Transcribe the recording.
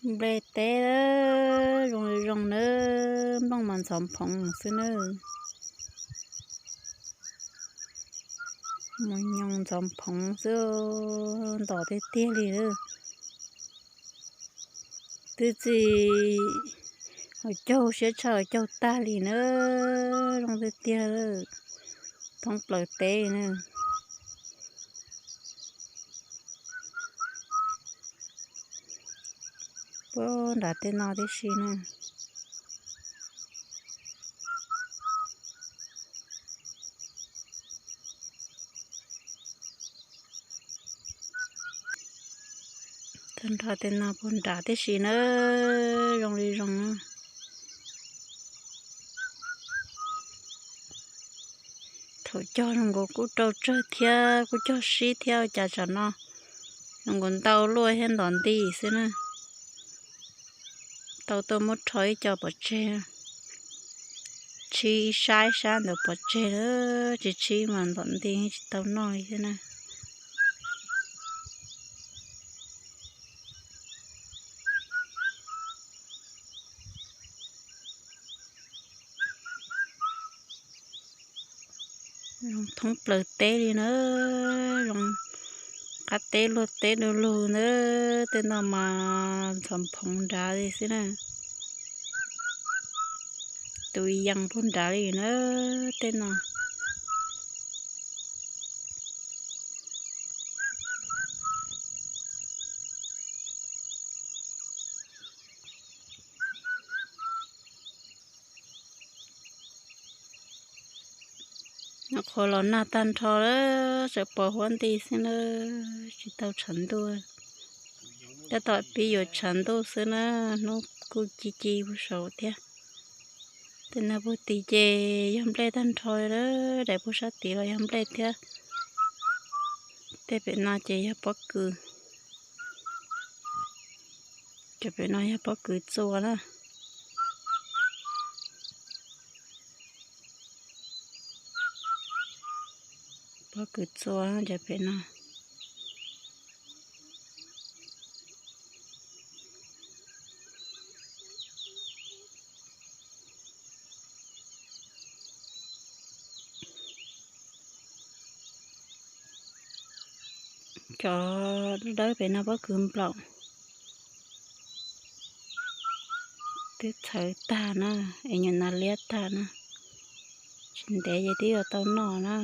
Nplej teb zoo zoo nawb, nplooj mas ntxhov phoov xwb nawb. Mus nyoos ntxhov phoov xwb, ntom tiag tiag li lawm. Twb txi hauv caug siab tshaj hauv caug tag li na, zoo tiag tiag, thoob plaws teb na. Puag nrad tej no tib si na. Tag nrho tej no puag nrad tib si na, zoo li zoo na. Thaum cog zoo nkaus kuj rau tsawg thiab kuj cog sib thiab, ua cas tsam no zoo nkaus ntau luaj thiab ntom nti xwb na. Tau tuaj muab rho ib co pov tseg, tshib ib sab ib sab ntawd pov tseg lawm, tsis tshib mas ntom nti tsis tau noj li thiab na. Zoo thoob plaws teb li na, zoo qab teb luag teb du lug na, tej no mas ntxhov phoov nrad li xwb na. Tus yees puag nrad li na, tej no. Nyuam qhuav los nag tag nrho lawm, tseem pos huab nti xwb na, tsis tau tshav ntuj. Tab tom pib yuav tshav ntuj xwb na, hnub kuj ci ci puag saud thiab. Tej no puag tid ces yog nplej tag nrho li, daim puag sab tid los yog nplej thiab. Tej pem no ces yog pob kws. Cov pem no yog pob kws txua na. Pob kws txua cov pem no. Cov dawb pem no pob kws nplaum. Twb txhawv tag na, es nyuam nas liab tag na. Tsis ntev ces twb yuav tau noj na.